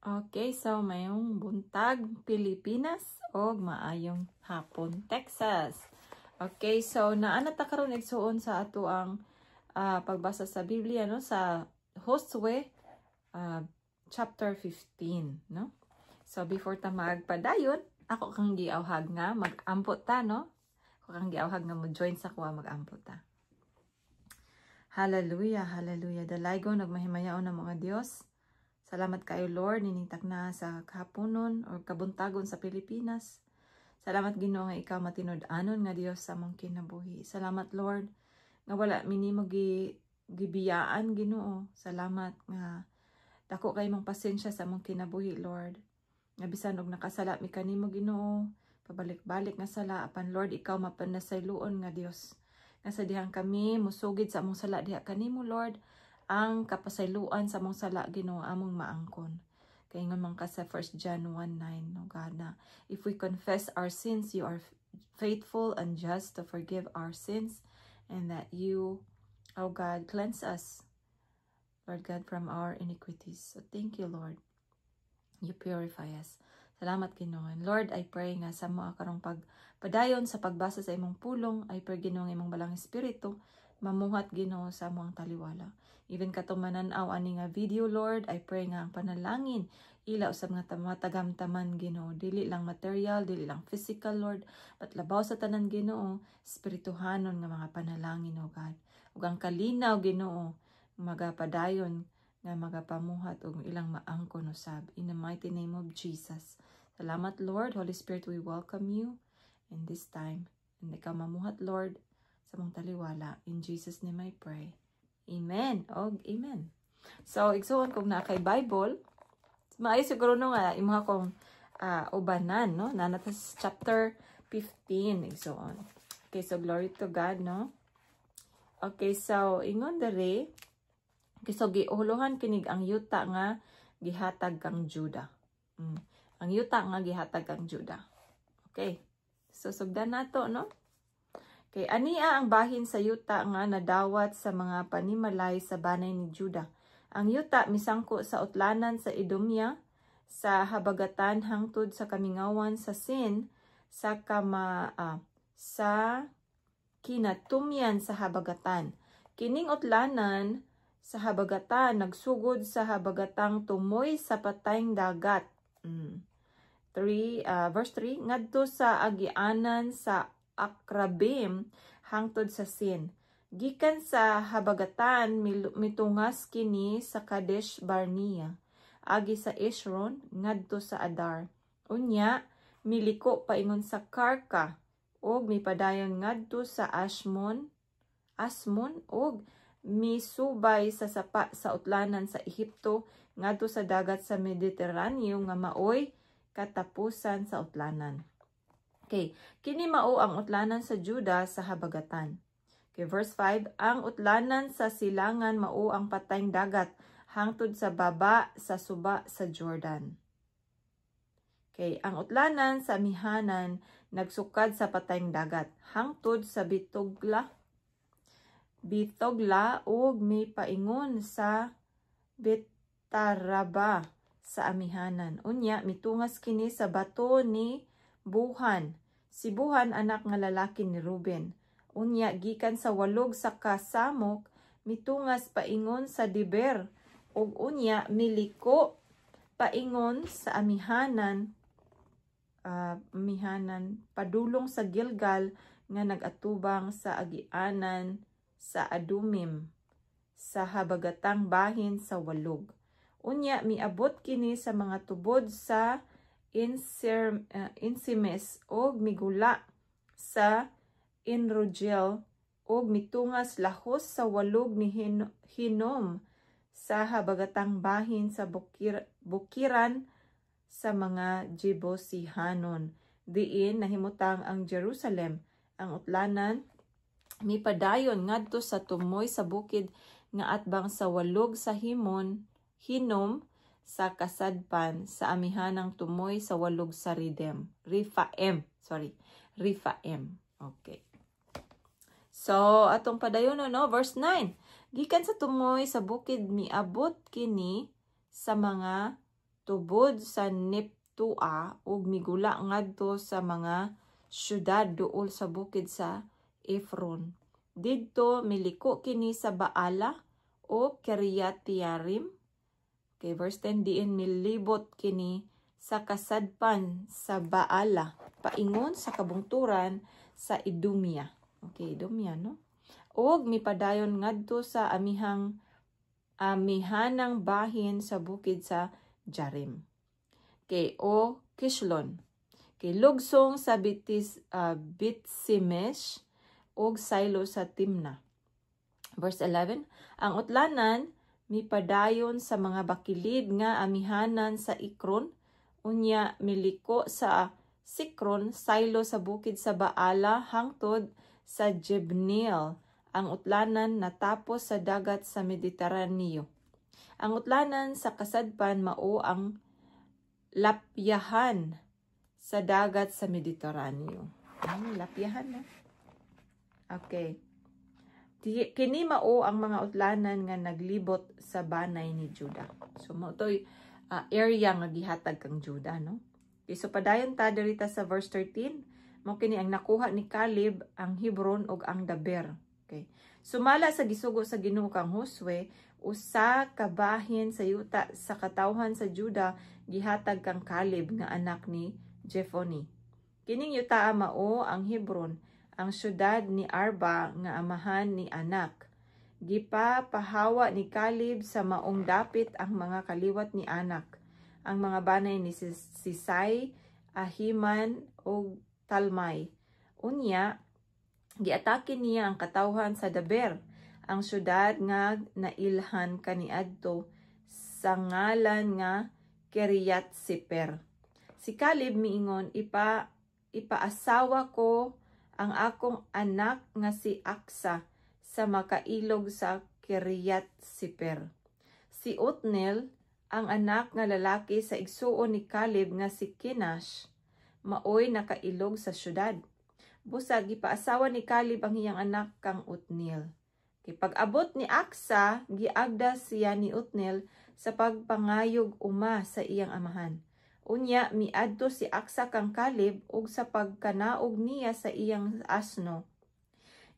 Okay, so maayong buntag, Pilipinas, og maayong hapon, Texas. Okay, so naa na ta karon, igsuon, sa ato ang pagbasa sa Biblia, no, sa Josue chapter 15, no? So before ta magpadayon, ako kang giawhag nga mag-ampo ta, no? Ako kang giawhag nga mo join sa kuha, mag-ampo ta. Hallelujah, hallelujah. Dalaygon ug mahimayaon na mga Dios. Salamat kayo, Lord, nining takna sa kahaponon or kabuntagon sa Pilipinas. Salamat, Ginoo, nga ikaw matinud-anon nga Dios sa among kinabuhi. Salamat, Lord, nga wala mi nimo gibiyaan, Ginoo. Salamat nga dako kay mong pasensya sa among kinabuhi, Lord. Nga bisan og nakasala mi kanimo, Ginoo, pabalik-balik nga sala, apan Lord, ikaw mapanasayloon nga Dios. Nga sa dihang kami musugid sa among sala diha kanimo, Lord, ang kapasayloan sa among sala, Ginoo, among maangkon. Kay ingon man ka sa 1 John 1:9, no God, na if we confess our sins, you are faithful and just to forgive our sins and that you, oh God, cleanse us, Lord God, from our iniquities. So thank you, Lord. You purify us. Salamat, Ginoo. And Lord, I pray nga sa mga karong pagpadayon sa pagbasa sa imong pulong, I pray, Ginoo, nga imong Balaang Espiritu mamuhat, Ginoo, sa among taliwala. Even katong manan-aw ani nga video, Lord, I pray nga ang panalangin ila usab nga matagamtaman, Ginoo. Dili lang material, dili lang physical, Lord, but labaw sa tanan, Ginoo, espirituhanon nga mga panalangin, O God. Ug ang kalinaw, Ginoo, magapadayon nga magapamuhat og ilang maangkon usab. In the mighty name of Jesus. Salamat, Lord. Holy Spirit, we welcome you in this time. And ikaw mamuhat, Lord, sa among taliwala. In Jesus' name I pray. Amen. Og amen. So, igsuon, kung naa kay Bible, maayo siguro, no, nga imuha kong ubanan, no? Naa na ta sa chapter 15, igsuon. Okay, so glory to God, no? Okay, so ingon dere, okay, so giulohan kinig ang yuta nga gihatag kang Judah. Ang yuta nga gihatag kang Judah. Okay. So sugdan nato, no? Okay, ania ang bahin sa yuta nga nadawat sa mga panimalay sa banay ni Judah. Ang yuta misangko sa utlanan sa Idumea, sa habagatan hangtod sa kamingawan sa Sin, sa kinatumyan sa habagatan. Kining utlanan sa habagatan nagsugod sa habagatang tumoy sa Patayng Dagat. 3 verse 3 ngadto sa agianan sa Akrabim hangtod sa Sin. Gikan sa habagatan mitungas kini sa Kadesh Barnea agi sa Hezron ngadto sa Adar. Unya miliko paingon sa Karka ug mipadayon ngadto sa Asmon ug misubay sa sapa sa utlanan sa Ehipto ngadto sa dagat sa Mediteraneo nga maoy katapusan sa utlanan. Okay, kini mao ang utlanan sa Juda sa habagatan. Okay, verse 5, ang utlanan sa silangan mao ang Patayng Dagat hangtod sa baba sa suba sa Jordan. Okay, ang utlanan sa amihanan nagsukad sa Patayng Dagat hangtod sa Beth-hogla ug mipaingon sa Betaraba sa amihanan. Unya mitungas kini sa bato ni Bohan. Si Bohan anak nga lalaki ni Ruben. Unya gikan sa walog sa kasamok mitungas paingon sa Debir ug unya miliko paingon sa amihanan padulong sa Gilgal nga nagatubang sa agianan sa Adumim sa habagatang bahin sa walog. Unya miabot kini sa mga tubod sa En-Shemesh og migula sa En-Rogel ug mitungas lahos sa walog ni Hinom sa habagatang bahin sa bukiran sa mga Jebusihanon. Diin nahimutang ang Jerusalem. Ang utlanan mipadayon ngadto sa tumoy sa bukid nga atbang sa walog sa Hinom sa kasadpan sa amihanang tumoy sa walog sa Ridem. Rifaem, sorry. Rifaem. Okay. So, atong padayon, no, verse 9. Gikan sa tumoy sa bukid miabot kini sa mga tubod sa Neptua ug migula ngadto sa mga syudad duol sa bukid sa Efron. Didto miliko kini sa Baala o Kiriat Jearim. Okay, verse 10, diin milibot kini sa kasadpan sa Baala paingon sa kabungturan sa Idumea. Okay, Idumea, no? Og mipadayon ngadto sa amihanang bahin sa bukid sa Jearim. Okay, o Kishlon. Okay, lugsong sa Bethshemesh og saylo sa Timna. Verse 11, ang utlanan mipadayon sa mga bakilid nga amihanan sa Ekron, unya miliko sa Sikron, saylo sa bukid sa Baala hangtod sa Jebneel. Ang utlanan natapos sa dagat sa Mediteraneo. Ang utlanan sa kasadpan mao ang lapyahan sa dagat sa Mediteraneo. Ay, lapyahan na. Okay. Kini mao ang mga utlanan nga naglibot sa banay ni Judah. So mao to'y area nga gihatag kang Judah, no? Okay, so padayon ta dirita sa verse 13. Mao kini ang nakuha ni Caleb, ang Hebron ug ang Debir. Okay. Sumala sa gisugo sa Ginoo kang Josue, usa ka bahin sa yuta sa katawhan sa Juda gihatag kang Caleb nga anak ni Jephunneh. Kining yuta mao ang Hebron, ang syudad ni Arba nga amahan ni Anak. Gipapahawa ni Caleb sa maong dapit ang mga kaliwat ni Anak, ang mga banay ni Sisai, Ahiman ug Talmai. Unya, giatake niya ang katawhan sa Debir, ang syudad nga nailhan kaniadto sa ngalan nga Kiriat Sefer. Si Caleb miingon, "Ipaasawa ko ang akong anak nga si Aksa sa makailog sa Kiriat Sefer." Si Otniel, ang anak nga lalaki sa igsuon ni Caleb nga si Kenash, maoy nakailog sa syudad. Busa gipaasawa ni Caleb ang iyang anak kang Otniel. Kay pag-abot ni Aksa, giagda siya ni Otniel sa pagpangayog uma sa iyang amahan. Unya miadto si Aksa kang Caleb ug sa pagkanaog niya sa iyang asno,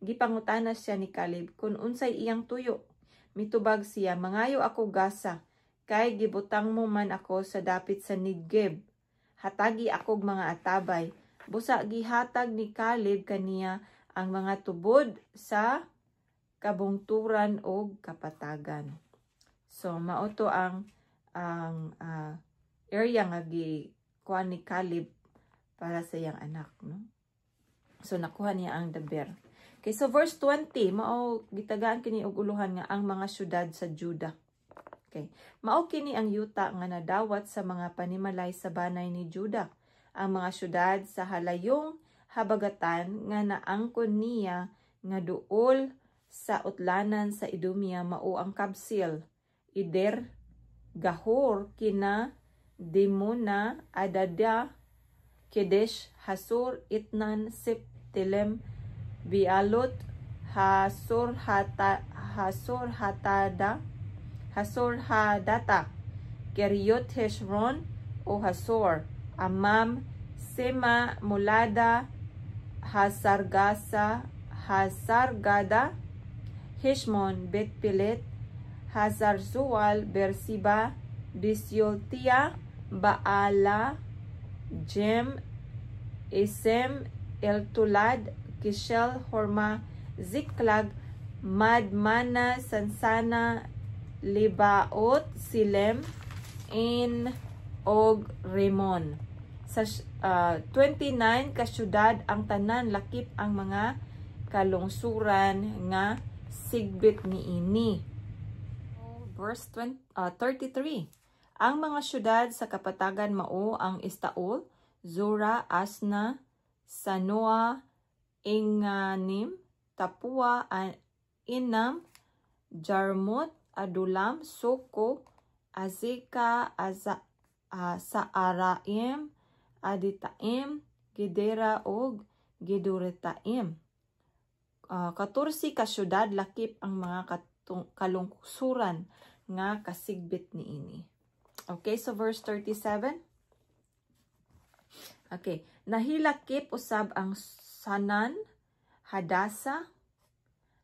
gipangutana siya ni Caleb kung unsay iyang tuyo. Mitubag siya, "Mangayo ako gasa, kay gibutang mo man ako sa dapit sa Negev. Hatagi akog mga atabay." Busa gihatag ni Caleb kaniya ang mga tubod sa kabungturan og kapatagan. So mao to ang area nga gikuha ni Caleb para sa iyang anak, no? So nakuha niya ang Debir. Okay, so verse 20, mao gitagaan kini og uluhan nga ang mga syudad sa Juda. Okay. Mao kini ang yuta nga nadawat sa mga panimalay sa banay ni Juda, ang mga syudad sa halayong habagatan nga naangkon niya nga duol sa utlanan sa Idumea mao ang Kabsil, Eder, Gahor, Kina, Dimona, Adada, Kedesh, Hasor, Itnan, Sip, Telem, Bialot, Hasor, Hata, Hasor Hatada, Hasor Hadata, Keriot Heshron o Hasor, Amam, Sema, Molada, Hasargasa, Hasargada, Heshmon, Betpilet, Hazarzual, Bersiba, Bisyoltia, Baala, Jem, Esem, Eltulad, Kishel, Horma, Ziklag, Madmana, Sansana, Libaot, Silem, In, og Remon. Sa 29 ka syudad ang tanan lakip ang mga kalungsuran nga sigbit niini. Verse 20, 33. Ang mga syudad sa kapatagan mao ang Estaol, Zora, Asna, Sanoa, Enganim, Tapua, Inam, Jarmut, Adulam, Soko, Azeka, Saaraim, Aditaim, Gedera ug Gedoretaim. 14 ka syudad lakip ang mga kalungsuran nga kasigbit niini. Okay, so verse 37. Okay, nahilakip usab ang Sanan, Hadasa,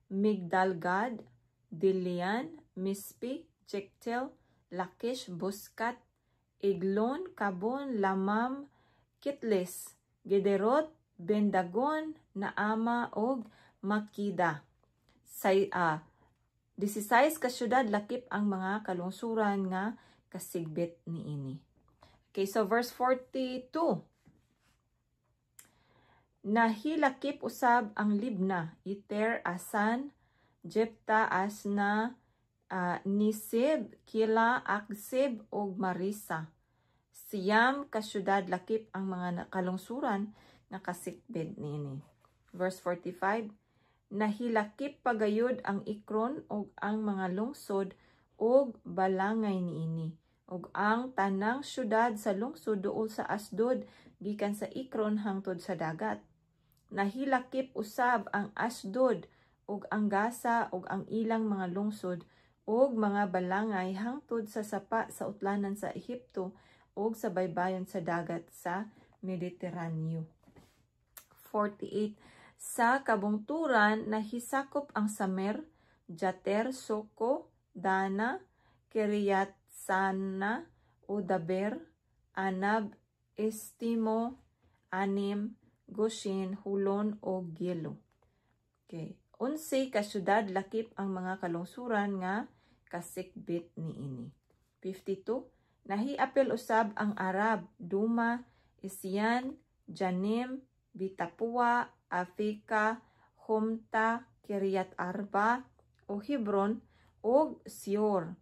Migdalgad, Dilian, Mispi, Jektel, Lakish, Buskat, Eglon, Kabon, Lamam, Kitlis, Gederot, Bendagon, Naama, og Makida. Say, 16 ka syudad lakip ang mga kalungsuran nga kasigbit niini. Okay, so verse 42. Nahilakip usab ang Libna, Iter, Asan, Jepta, Asna, Nisib, Kila, Aksib, ug Marisa. 9 ka syudad lakip ang mga kalungsuran nga kasikbid niini. Verse 45. Nahilakip pagayod ang Ekron ug ang mga lungsod ug balangay niini, ug ang tanang syudad sa lungsod duol sa Asdod gikan sa Ekron hangtod sa dagat. Nahilakip usab ang Asdod ug ang Gaza ug ang ilang mga lungsod ug mga balangay hangtod sa sapa sa utlanan sa Ehipto ug sa baybayon sa dagat sa Mediteraneo. 48. Sa kabungturan nahisakop ang Samer, Jater, Soko, Dana, Kiryat Sana, Udaber, Anab, Estimo, Anim, Goshen, Hulon o Gilo. Okay. 11 ka syudad lakip ang mga kalungsuran nga kasikbit niini. 52. Nahiapil usab ang Arab, Duma, Isyan, Janim, Bitapua, Afika, Humta, Kiryat Arba, o Hebron, ug Sior.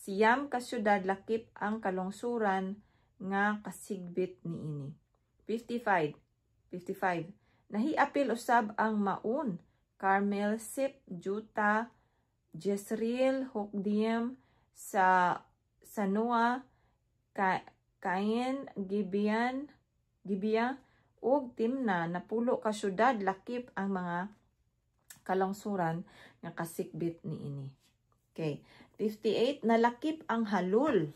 9 ka syudad lakip ang kalungsuran nga kasigbit niini. 55. 55. Nahiapil usab ang Maon, Carmel, Sip, Juta, Jezreel, Hokdiem, sa Sanoa, Kain, Gibeon, Gibea, ug Timna. 10 ka syudad lakip ang mga kalungsuran nga kasikbit niini. Okay. 58. Nalakip ang Halul.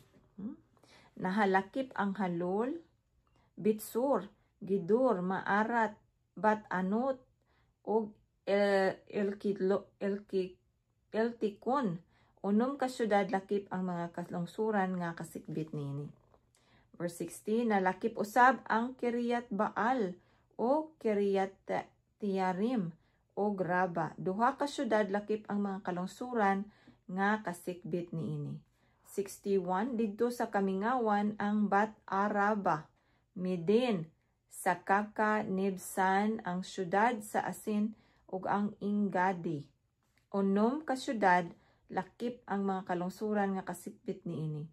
Nahalakip ang Halul, Bitsur, Gidur, Maarat, Bat Anut, ug Eltikon. 6 ka syudad lakip ang mga kalungsuran nga kasikbit niini. Verse 60, nalakip usab ang Kiryat Baal o Kiryat Tiarim o Raba. 2 ka syudad lakip ang mga kalungsuran nga kasikbit niini. 61, didto sa kamingawan ang Bat Araba, Midin, Sakaka, Nibsan, ang syudad sa Asin ug ang Ingadi. 6 ka syudad lakip ang mga kalungsuran nga kasikbit niini.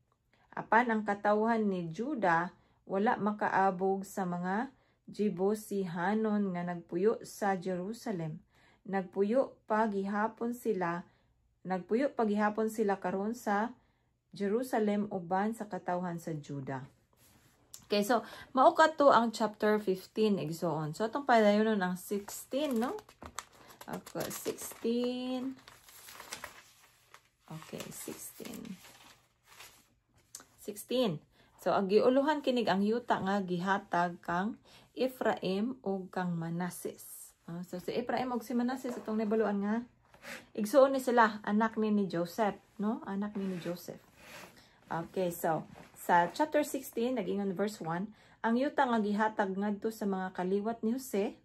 Apan ang katawhan ni Juda wala makaabog sa mga Jebusihanon nga nagpuyo sa Jerusalem. Nagpuyo pa gihapon sila karon sa Jerusalem uban sa katawhan sa Juda. Okay, so mao kato ang chapter 15, igsoon. So atong padayonon ang 16, no? Okay, 16. Okay, 16. 16. So ang giuluhan kinig ang yuta nga gihatag kang Ephraim ug kang Manases. So si Ephraim ug si Manases, atong nabaluan nga igsuon ni sila, anak ni Joseph, no? Anak ni Joseph. Okay, so sa chapter 16, nag-ingon verse 1, ang yuta nga gihatag ngadto sa mga kaliwat ni Jose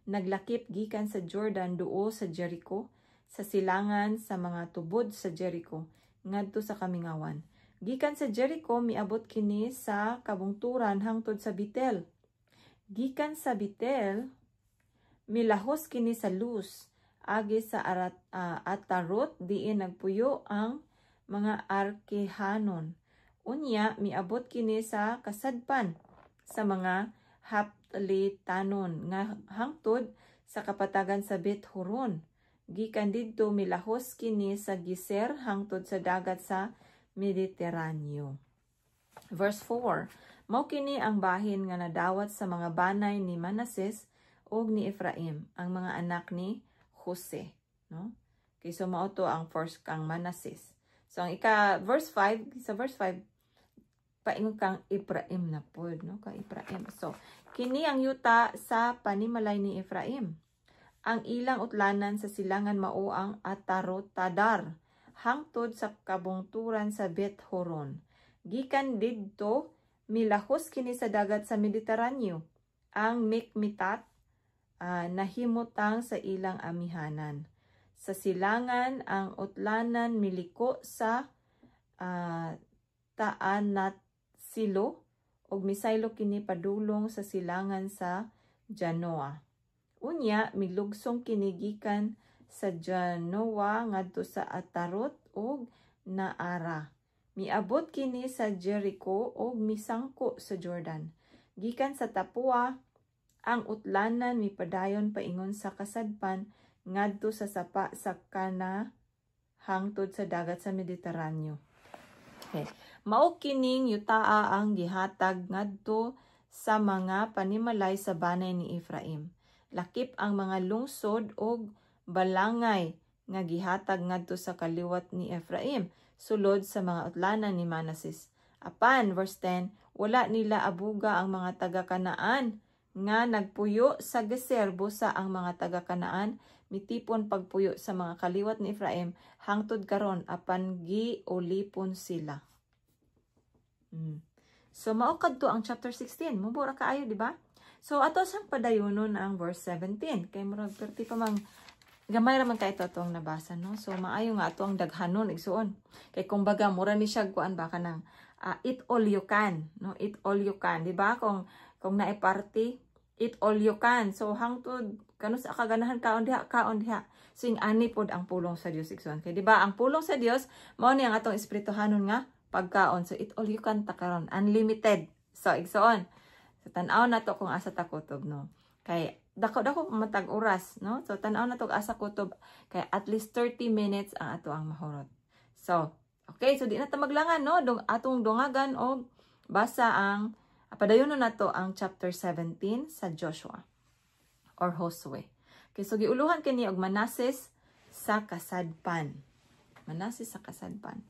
naglakip gikan sa Jordan duol sa Jericho, sa silangan sa mga tubod sa Jericho ngadto sa kamingawan. Gikan sa Jericho miabot kini sa kabungturan hangtod sa Betel. Gikan sa Betel milahos kini sa Luz agi sa Atarot diin nagpuyo ang mga Arkehanon. Unya miabot kini sa kasadpan sa mga Haplitanon nga hangtod sa kapatagan sa Bet Horon. Gikan didto milahos kini sa Giser hangtod sa dagat sa Mediteraneo. Verse 4. Mao kini ang bahin nga nadawat sa mga banay ni Manases ug ni Ephraim, ang mga anak ni Jose, no? Okay, so mao to ang first kang Manases. So ang ika verse 5, sa verse 5, Paingon kang Ephraim na pod, no, kang Ephraim. So kini ang yuta sa panimalay ni Ephraim. Ang ilang utlanan sa silangan mao ang Atarot-Adar hangtod sa kabungturan sa Bet Horon. Gikan didto milahos kini sa dagat sa Mediteraneo. Ang Mikmitat nahimutang sa ilang amihanan. Sa silangan ang utlanan miliko sa Taanat Silo ug misaylo kini padulong sa silangan sa Janoa. Unya milugsong kini gikan sa Janoa ngadto sa Atarot ug Naara. Miabot kini sa Jericho ug misangko sa Jordan. Gikan sa Tapua ang utlanan mipadayon paingon sa kasadpan ngadto sa sapa sa Kana hangtod sa dagat sa Mediteraneo. Okay. Mao kining yutaa ang gihatag ngadto sa mga panimalay sa banay ni Ephraim. Lakip ang mga lungsod og balangay nga gihatag ngadto sa kaliwat ni Ephraim sulod sa mga utlanan ni Manases. Apan, verse 10, wala nila abuga ang mga taga-Kanaan nga nagpuyo sa Geser, busa ang mga taga-Kanaan mitipon pagpuyo sa mga kaliwat ni Ephraim hangtod karon, apan giulipon sila. So mao kadto ang chapter 16. Mubora kaayo, di ba? So ato sang padayonon ang verse 17 kay murag perti pa mang gamay ra man kay ito atong nabasa, no. So maayo nga ato ang daghanon, igsuon. Kay kumbaga mura ni siya kuan ba, kanang eat all you can, no? Eat all you can, di ba? Kung naay party, eat all you can. So hangtod kanus kaganahan, kaon diha, kaon diha. So ing ani pod ang pulong sa Dios, igsuon. Kay di ba ang pulong sa Dios mao ni ang atong espirituhanon nga pagkaon. So eat all you can ta karon, unlimited. So igsuon. So tan-aw na to kung asa ta kutob, no. Kay dako dako matag oras, no. So tan-aw na to asa kutob kay at least 30 minutes ang ato ang mahurot. So okay, so di na ta maglangan, no. Dong atong dungagan og basa ang padayonon nato ang chapter 17 sa Joshua or Josue. Okay, so giuluhan kini og Manases sa kasadpan. Manases sa kasadpan.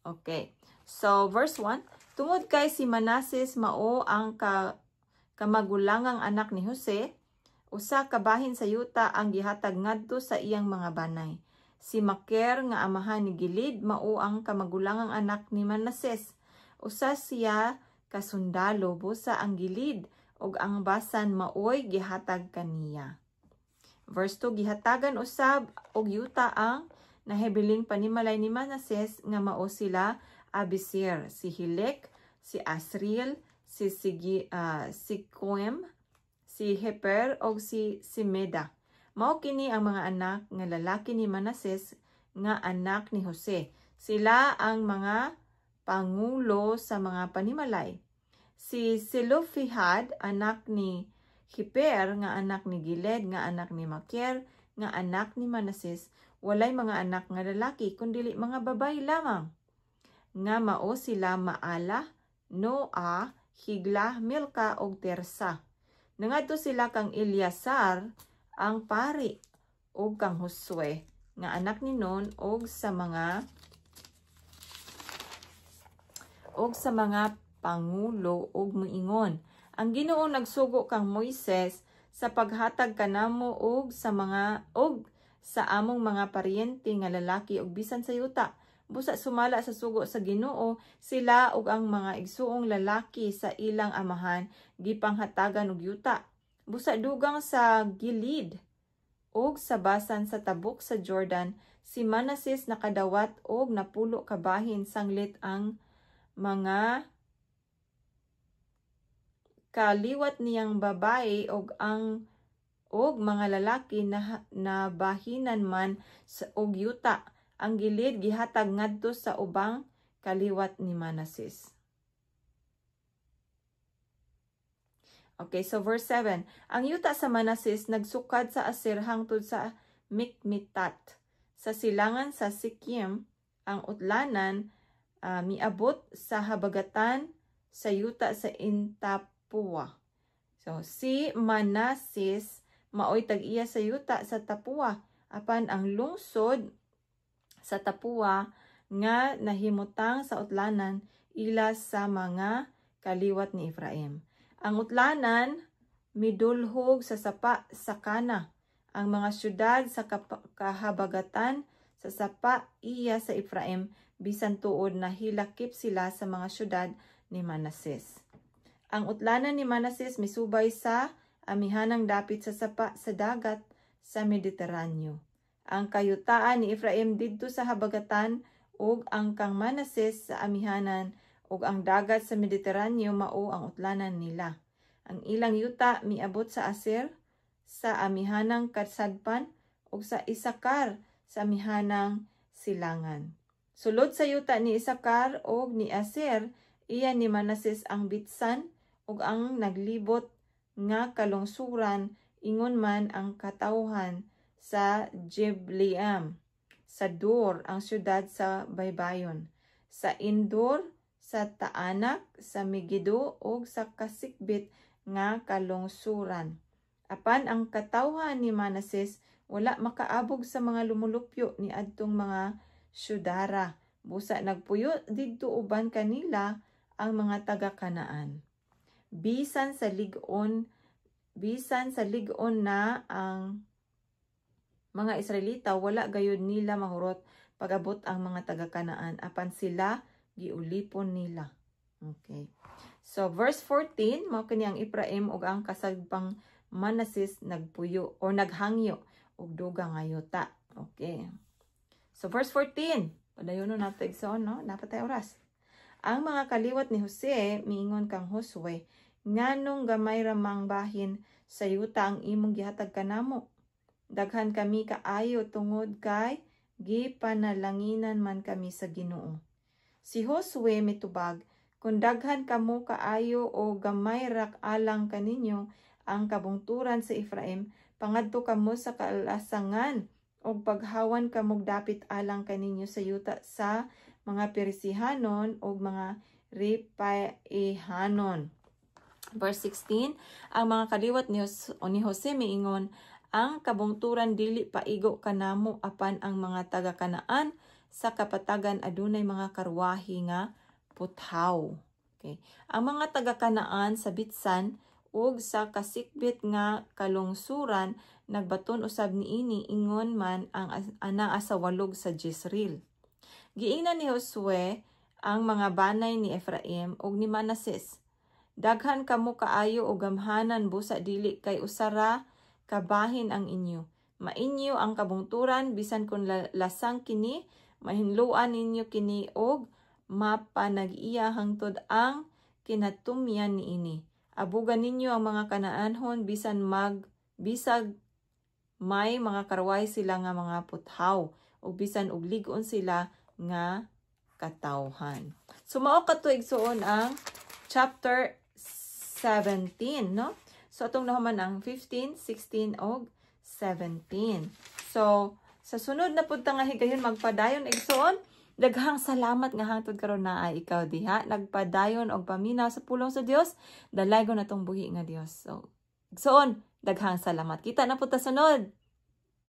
Okay. So verse 1, tungod kay si Manases mao ang kamagulangang anak ni Jose, usa ka bahin sa yuta ang gihatag ngadto sa iyang mga banay. Si Maker nga amahan ni Gilid mao ang kamagulangang anak ni Manases. Usa siya kasundalo, busa ang Gilid ug ang Basan maoy gihatag kaniya. Verse 2, gihatagan usab og yuta ang nahibiling panimalay ni Manases nga mao sila Abisir, si Hilek, si Asriel, si si Koem, si Heper og si Simeda. Mao kini ang mga anak nga lalaki ni Manases nga anak ni Jose. Sila ang mga pangulo sa mga panimalay. Si Selofihad, anak ni Hiper, nga anak ni Giled, nga anak ni Maker, nga anak ni Manases, walay mga anak nga lalaki, kundili mga babay lamang. Nga mao sila Maala, Noa, Higla, Milka, og Tersa. Nangadto sila kang Eleazar, ang pari, og kang Josue, nga anak ni Nun, og sa mga pangulo og moingon, "Ang Ginoo nagsugo kang Moises sa paghatag kanamo og sa among mga paryente nga lalaki og bisan sa yuta." Busa sumala sa sugo sa Ginoo, sila ug ang mga igsuong lalaki sa ilang amahan gipanghatagan og yuta. Busa dugang sa Gilid ug sa Basan sa tabok sa Jordan, si Manases nakadawat og 10 ka bahin sanglit ang mga kaliwat niyang babae og ang og mga lalaki na nabahinan man sa og yuta. Ang Gilid gihatag ngadto sa ubang kaliwat ni Manases. Okay, so verse 7. Ang yuta sa Manases nagsukad sa Aser hangtod sa Mikmitat. Sa silangan sa Sikim, ang utlanan miabot sa habagatan sa yuta sa Intapua. So si Manases maoy tag-iya sa yuta sa Tapua, apan ang lungsod sa Tapua nga nahimutang sa utlanan ila sa mga kaliwat ni Efraim. Ang utlanan midulhog sa sapa sa Kana. Ang mga syudad sa kahabagatan sa sapa iya sa Efraim, bisan tuod na hilakip sila sa mga syudad ni Manases. Ang utlanan ni Manases misubay sa amihanang dapit sa sapa sa dagat sa Mediteraneo. Ang kayutaan ni Efraim didto sa habagatan ug ang kang Manases sa amihanan ug ang dagat sa Mediteraneo mao ang utlanan nila. Ang ilang yuta miabot sa Aser sa amihanang kasadpan ug sa Isakar sa amihanang silangan. Sulod sa yuta ni Isakar ug ni Aser, iya ni Manases ang Bitsan ug ang naglibot nga kalungsuran, ingon man ang katawhan sa Jibleam, sa Dor, ang syudad sa baybayon, sa Endor, sa Taanak, sa Megido ug sa kasikbit nga kalungsuran. Apan ang katawhan ni Manases wala makaabog sa mga lumulupyo ni adtong mga syudara. Busa nagpuyo didto uban kanila ang mga taga-Kanaan. Bisan sa lig-on na ang mga Israelita, wala gayud nila mahurot pag-abot ang mga taga-Kanaan, apan sila giulipon nila. Okay. So verse 14, mao kini ang Ephraim ug ang kasadpang Manases nagpuyo o naghangyo og dugang nga yuta. Okay. So verse 14, padayon nato, igsoon, no? Dapat tayo oras. Ang mga kaliwat ni Jose miingon kang Josue, "Nganong gamay ramang bahin sa yuta ang imong gihatag kanamo? Daghan kami kaayo tungod kay gipanalanginan man kami sa Ginoo." Si Josue mitubag, "Kung daghan kamo kaayo o gamay ra alang kaninyo ang kabungturan sa Efraim, pangadto kamo sa kalasangan og paghawan kamog dapit alang kaninyo sa yuta sa mga Perisihanon og mga Repaihanon." Verse 16, ang mga kaliwat ni Jose miingon, "Ang kabungturan dili paigo kanamo, apan ang mga taga-Kanaan sa kapatagan adunay mga karwahe nga puthaw." Okay. Ang mga taga-Kanaan sa Bitsan ug sa kasikbit nga kalungsuran nagbaton usab niini, ingon man ang anaa sa walog sa Jezreel. Giingnan ni Josue ang mga banay ni Efraim ug ni Manases, "Daghan kamo kaayo og gamhanan, busa dili kay usa ra ka bahin ang inyo. Mainyo ang kabungturan, bisan kun lasang kini, mahinloan ninyo kini og mapanag-iya hangtod ang kinatumyan niini. Abugan ninyo ang mga Kanaanhon bisan mag bisag may mga karwahe sila nga mga puthaw ug bisan og lig-on sila nga katawhan." So mao kato, igsuon, ang chapter 17, no? So atong nahuman ang 15, 16 og 17. So sa sunod na pud ta nga higayon magpadayon, igsuon. Daghang salamat nga hangtod karon naa ikaw diha nagpadayon og paminaw sa pulong sa Dios. Dalaygon natong buhi nga Dios. So igsuon, daghang salamat. Kita na pud ta sunod.